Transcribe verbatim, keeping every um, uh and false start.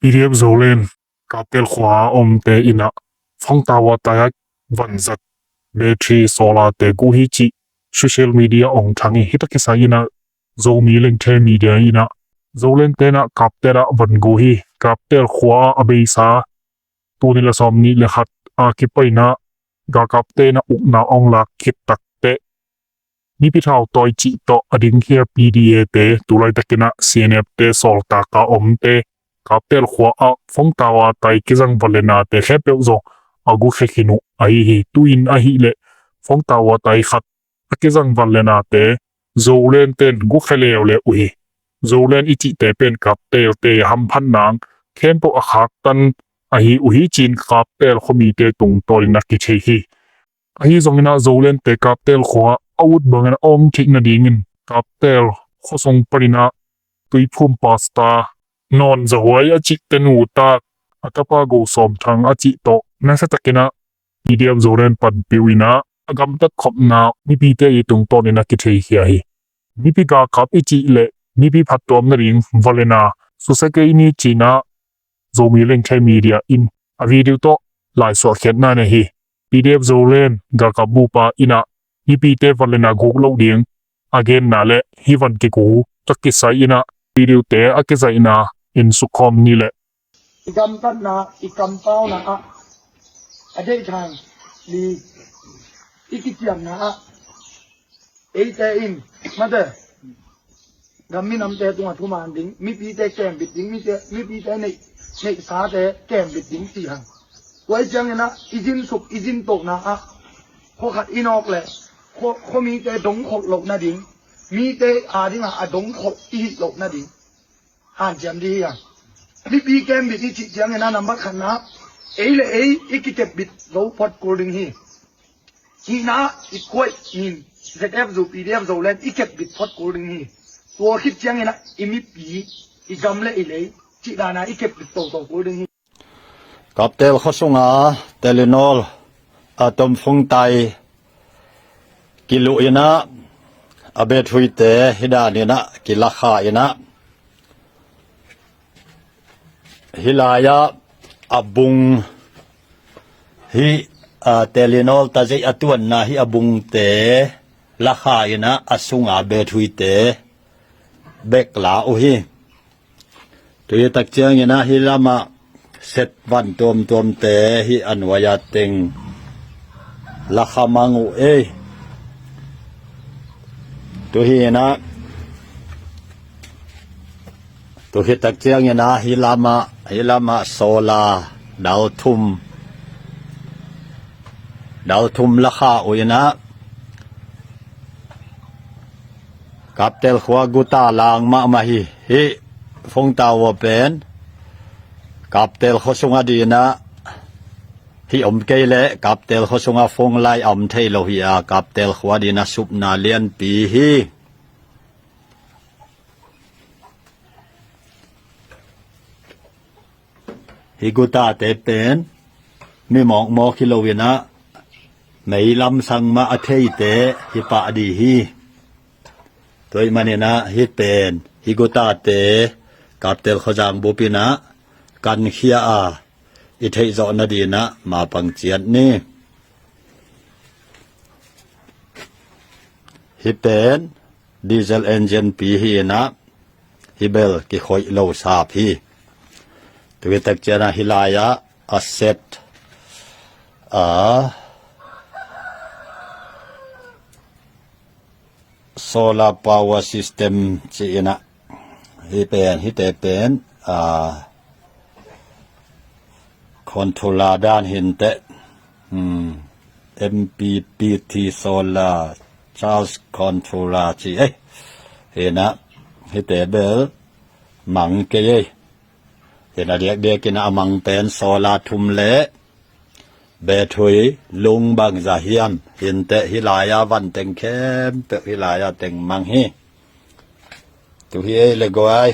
P D F Zoland Kaptel khua a omte in ah phone tower tai-a vanzat battery solar te guh hi cih social media ong thang hi. Hih tawh kisai in ah Zomi Lengthei Media in ah Zoland te in ah Kaptel ah van guh hi. Kaptel khua a beisa tul nih le sawmnih le khat a kipan in ah galkapte in ah ukna ong lak khit takteh mipi thau tawi cih tawh a dingkhia P D A te, tu laitakin ah C N F te, sawltak a omte, Kaptel khua ah phone tower tai kizang van le nate khempeuh zong a guhkhia khin uh ahi hi. Tu-in ahih leh phone tower tai khat a kizang van le nate Zoland ten guhkhia leuleu uh hi. Zoland i cihte pen Kaptel te hamphat nang khempeuh a khaktan ahi uh hi ci-in Kaptel khuamite tungtawnin a kithei hi. Ahi zongin ah Zoland te Kaptel khua a ut bangin a om theih nadingin Kaptel khuasung panin ah Tuiphum pastor Nawn Za Huai a cih tenu tak a tapa Go Sawm Thang a cih tawh nasa takin ah P D F Zoland panpih uh in ah a gamtat khopna mipite i tungtawnin a kitheikhia hi. Mipi galkap i cih leh mipi phattuam nading van le na susia kei ni ci-in ah Zomi Lengthei Media in a video tawh laisuahkhiatna nei hi. P D F Zoland galkap bupa in ah mipite van le na guk loh ding a genna le hih van kiguh tawh kisai in ah video te a kizaihna in sukkhawm ni leh. I gamtatna, i kampauna ah a deihthang li i kiciamna ah eite in mate gam minamte tungah thuman ding, mipite kembit ding, mite, mipite neih, neihsate kembit ding ti hang. Tua hi ciangin ah i zinsuk i zintohna ah khua khat i nawk leh khua, khuamite dongkholh loh nading, mite adingah a dongkholh i hih loh nading hanciam ding hi hang. Mipi kembit i cih ciangin ah nambat khatna ei le ei i kikepbit zo phot kul ding hi. Hihna i kuaih in Z F Zo, P D F Zoland i kepbit phot kul ding hi. Tua khit ciangin ah i mipi, i gam le i lei cih dana i kepbit toto kul ding hi. Kaptel khua sunga Telenor a tomphung tai kiluh in ah a battery te hih danin ah kilakha in ah hih lai-ah a bung hih, a, Telenor tazeih a tuanna hih a bungte lakha in ah a sunga battery te bek la uh hi. Tua hi tak ciangin ah hih lamah set van tuamtuamte hih a nuai-a teng lakha mang uh ei. Tua hi in ah, tua hi tak ciangin ah hih lamah, hih lamah solar dal thum, dal thum lakha uh in ah Kaptel khua guta lang mahmah hi. Hih phone tower pen Kaptel khua sungah dingin ah hih om kei leh Kaptel khua sungah phone line a om thei lo hi a, Kaptel khua dingin ah supna lianpi hi. Hih gutate pen mi mawkmawk hi lo in ah mei lamsang mah a theite hih pah ding hi. Tua ahih manin ah hih pen hih gutate Kaptel khuazang bup in ah kankhia a i theih zawh nadingin ah mapang ciat ni. Hih pen diesel engine pi hi in ah hih bel kikhoih lo sap hi. Tua hi tak ciangin ah hih lai-ah a set, a, solar power system ci-in ah hih pen, hihte pen, a, controller dan hi inteh, hmm, M P P T solar charge controller ci ei. Hi in ah hihte bel mang kei ei. Hi in ah diakdiakin ah a mang pen solar thum le battery lung bangzah hiam hi inteh, hih lai-a van teng khempeuh hih lai-a teng mang hi. Tu hi ei le guai.